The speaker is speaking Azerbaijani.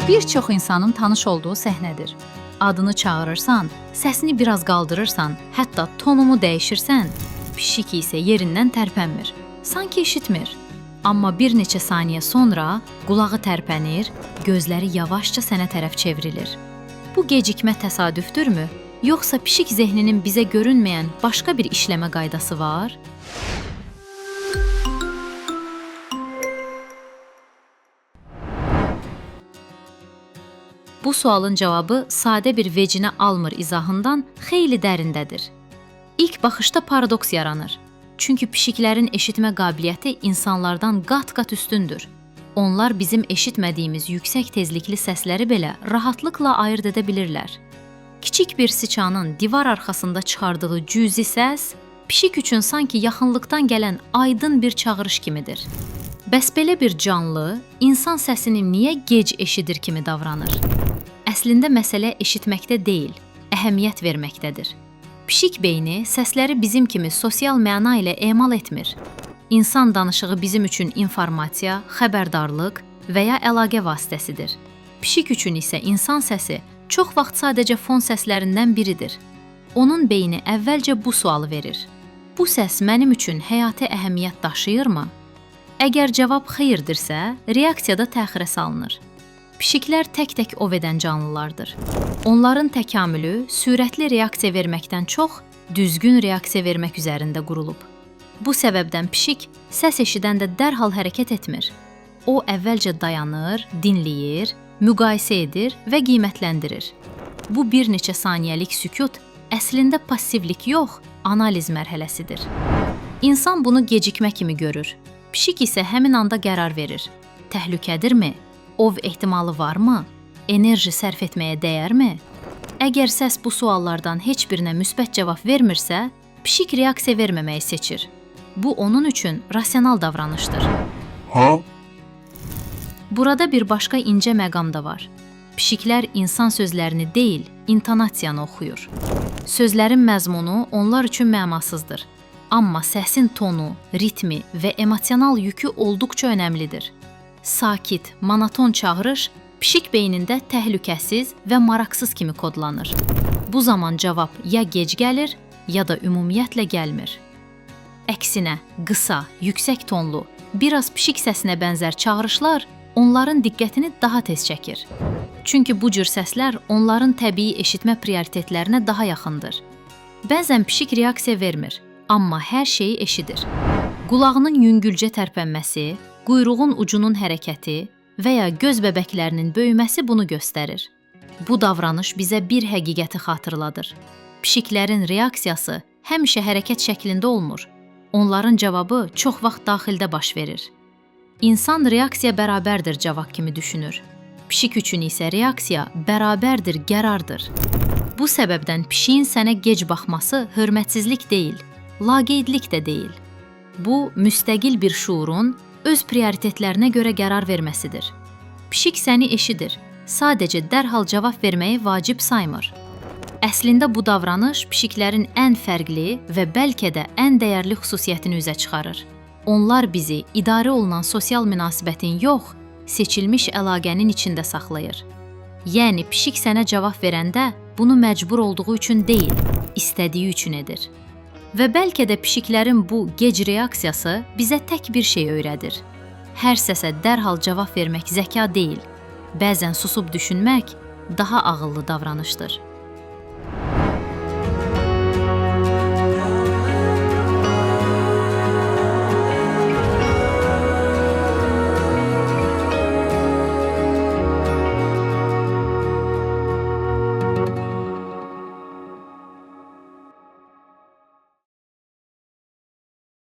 Bir çox insanın tanış olduğu səhnədir. Adını çağırırsan, səsini biraz qaldırırsan, hətta tonumu dəyişirsən, pişik isə yerindən tərpənmir. Sanki eşitmir. Amma bir neçə saniyə sonra qulağı tərpənir, gözləri yavaşca sənə tərəf çevrilir. Bu gecikmə təsadüfdürmü, yoxsa pişik zehninin bizə görünməyən başqa bir işləmə qaydası var? Bu sualın cavabı sadə bir vecinə almır izahından xeyli dərindədir. İlk baxışda paradoks yaranır. Çünki pişiklərin eşitmə qabiliyyəti insanlardan qat-qat üstündür. Onlar bizim eşitmədiyimiz yüksək tezlikli səsləri belə rahatlıqla ayırd edə bilirlər. Kiçik bir siçanın divar arxasında çıxardığı cüzi səs pişik üçün sanki yaxınlıqdan gələn aydın bir çağırış kimidir. Bəs belə bir canlı insan səsini niyə gec eşidir kimi davranır? Əslində məsələ eşitməkdə deyil, əhəmiyyət verməkdədir. Pişik beyni səsləri bizim kimi sosial məna ilə emal etmir. İnsan danışığı bizim üçün informasiya, xəbərdarlıq və ya əlaqə vasitəsidir. Pişik üçün isə insan səsi çox vaxt sadəcə fon səslərindən biridir. Onun beyni əvvəlcə bu sualı verir: Bu səs mənim üçün həyati əhəmiyyət daşıyırmı? Əgər cavab xeyirdirsə, reaksiya da təxirə salınır. Pişiklər tək-tək ov edən canlılardır. Onların təkamülü sürətli reaksiya verməkdən çox düzgün reaksiya vermək üzərində qurulub. Bu səbəbdən pişik səs eşidəndə dərhal hərəkət etmir. O əvvəlcə dayanır, dinləyir, müqayisə edir və qiymətləndirir. Bu bir neçə saniyəlik sükut əslində passivlik yox, analiz mərhələsidir. İnsan bunu gecikmə kimi görür. Pişik isə həmin anda qərar verir. Təhlükədirmi? Ov ehtimalı varmı? Enerji sərf etməyə dəyərmi? Əgər səs bu suallardan heç birinə müsbət cavab vermirsə, pişik reaksiya verməməyi seçir. Bu onun üçün rasional davranışdır. Huh? Burada bir başqa incə məqam da var. Pişiklər insan sözlərini deyil, intonasiyanı oxuyur. Sözlərin məzmunu onlar üçün mənasızdır. Amma səsin tonu, ritmi və emosional yükü olduqca önəmlidir. Sakit, monoton çağırış pişik beynində təhlükəsiz və maraqsız kimi kodlanır. Bu zaman cavab ya gec gəlir, ya da ümumiyyətlə gəlmir. Əksinə, qısa, yüksək tonlu, biraz pişik səsinə bənzər çağırışlar onların diqqətini daha tez çəkir. Çünki bu cür səslər onların təbii eşitmə prioritetlərinə daha yaxındır. Bəzən pişik reaksiya vermir, amma hər şeyi eşidir. Qulağının yüngülcə tərpənməsi, quyruğun ucunun hərəkəti və ya göz bəbəklərinin böyüməsi bunu göstərir. Bu davranış bizə bir həqiqəti xatırladır. Pişiklərin reaksiyası həmişə hərəkət şəklində olmur. Onların cavabı çox vaxt daxildə baş verir. İnsan reaksiya bərabərdir cavab kimi düşünür. Pişik üçün isə reaksiya bərabərdir qərardır. Bu səbəbdən pişiyin sənə gec baxması hörmətsizlik deyil, laqeydlik də deyil. Bu, müstəqil bir şuurun öz prioritetlərinə görə qərar verməsidir. Pişik səni eşidir, sadəcə dərhal cavab verməyi vacib saymır. Əslində bu davranış pişiklərin ən fərqli və bəlkə də ən dəyərli xüsusiyyətini üzə çıxarır. Onlar bizi idarə olunan sosial münasibətin yox, seçilmiş əlaqənin içində saxlayır. Yəni pişik sənə cavab verəndə bunu məcbur olduğu üçün deyil, istədiyi üçün edir. Və bəlkə də pişiklərin bu gec reaksiyası bizə tək bir şey öyrədir. Hər səsə dərhal cavab vermək zəka deyil. Bəzən susub düşünmək daha ağıllı davranışdır.